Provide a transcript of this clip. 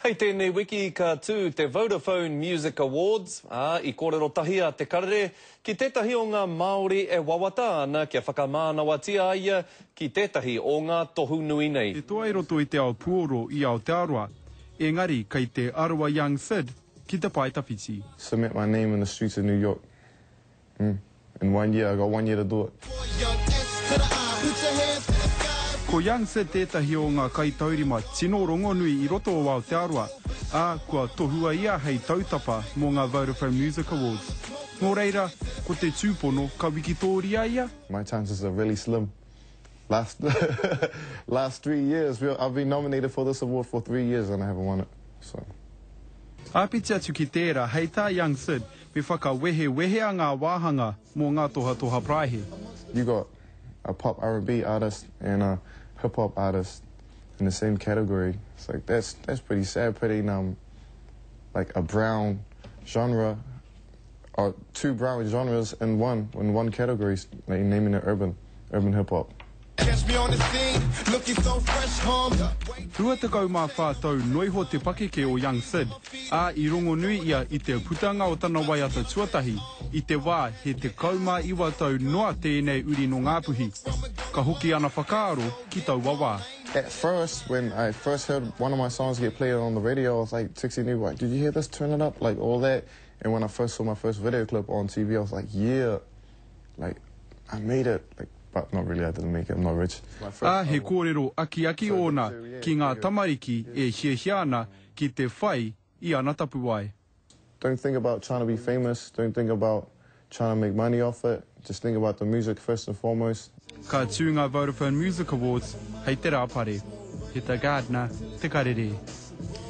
Hei tēnei wiki ka tū te Vodafone Music Awards, ā, i kōrero tahi a Te Karere ki tētahi o ngā Māori e wawata ana kia whakamānawatia a ia ki tētahi o ngā tohu nui nei. Te toa i roto i te ao puoro i Aotearoa, engari kei te aro a Young Sid ki te pae tawhiti. Cement my name in the streets of New York mm in one year, I got one year to do it. Ko Young Sid tētahi o ngā kaitaurima tino rongonui i roto o Aotearoa, ā, kua tohua ia hei tautapa mō ngā Vodafone Music Awards. Nō reira, ko te tūpono ka wikitōria ia? My chances are really slim. Last last years, I've been nominated for this award for years and I haven't won it. So. Āpiti atu ki tērā, hei tā Young Sid, me whakawehewehea ngā wāhanga mō ngā tohatoha paraihe. You got a pop R&B artist and a hip hop artist in the same category. It's like that's that's pretty sad putting um like a brown genre or two brown genres in one in one category, like naming it urban urban hip hop. 24 tau noiho te pakeke o Young Sid, ā, i rongonui ia i te putanga o tana waiata tuatahi, i te wā he 19 tau noa tēnei uri nō Ngāpuhi. Ka hoki ana whakaaro ki taua wā. At first, when I first heard one of my songs get played on the radio, I was like texting you, like, did you hear this? Turn it up, like all that. And when I first saw my first video clip on TV, I was like, yeah, like, I made it. Like, but not really, I didn't make it, I'm not rich. Ā, he kōrero akiaki ōna ki ngā tamariki e hiahia ana ki te whai i ana tapuwae. Don't think about trying to be famous, don't think about trying to make money off it, just think about the music first and foremost. Ka tū ngā Vodafone Music Awards hei te Rāpare. Heta Gardiner, Te Karere.